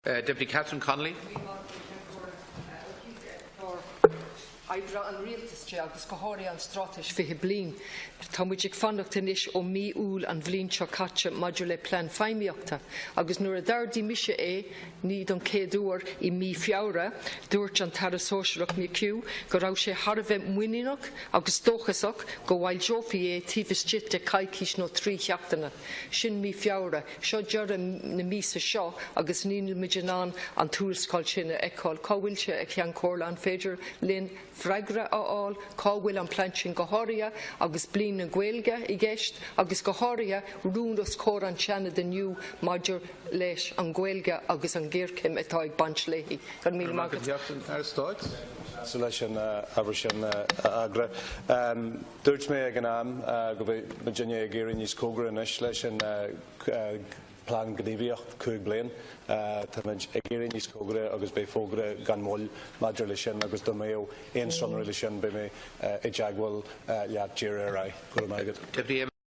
Deputy Catherine Connolly. Oibre an Rialtais de agus go háirithe an Straitéis 20 Bliain. Tá muid ag fanacht anois ó mí Iúil an bhliain seo caite maidir le plean feidhmíochta agus nuair a d'ardaigh mise é, ní don chéad uair, i mí Feabhra, dúirt an tAire Sóisearach McHugh go raibh sé thar a bheith muiníneach agus dóchasach go bhfoilseofaí é taobh istigh de choicís nó 3 sheachtaine. Sin mí Feabhra. Seo deireadh na míosa seo agus nílimid in ann an tuarascáil sin a fheiceáil. Cá bhfuil sé, a Cheann Comhairle? An féidir linn freagra a fháil? Cá bhfuil an plean sin go háirithe agus Bliain na Gaeilge i gceist agus go háirithe rún os comhair an tSeanaid inniu maidir leis an Ghaeilge agus an ghéarchéim atá ag baint léi? Go raibh míle maith agat. Aire Stáit. Sásta leis an ábhar sin a fhreagra. Dúirt mé ag an am go mbeidh muidinne ag éirí níos cóngaraí anois leis an Plean Gníomhaíocht 5 bliain. Táimid ag éirí níos cóngaraí agus beidh fógra gan mhoill maidir leis sin agus dá mbeadh aon sonraí leis sin beidh mé i dteagmháil leat díreach ar aghaidh. Go raibh maith agat.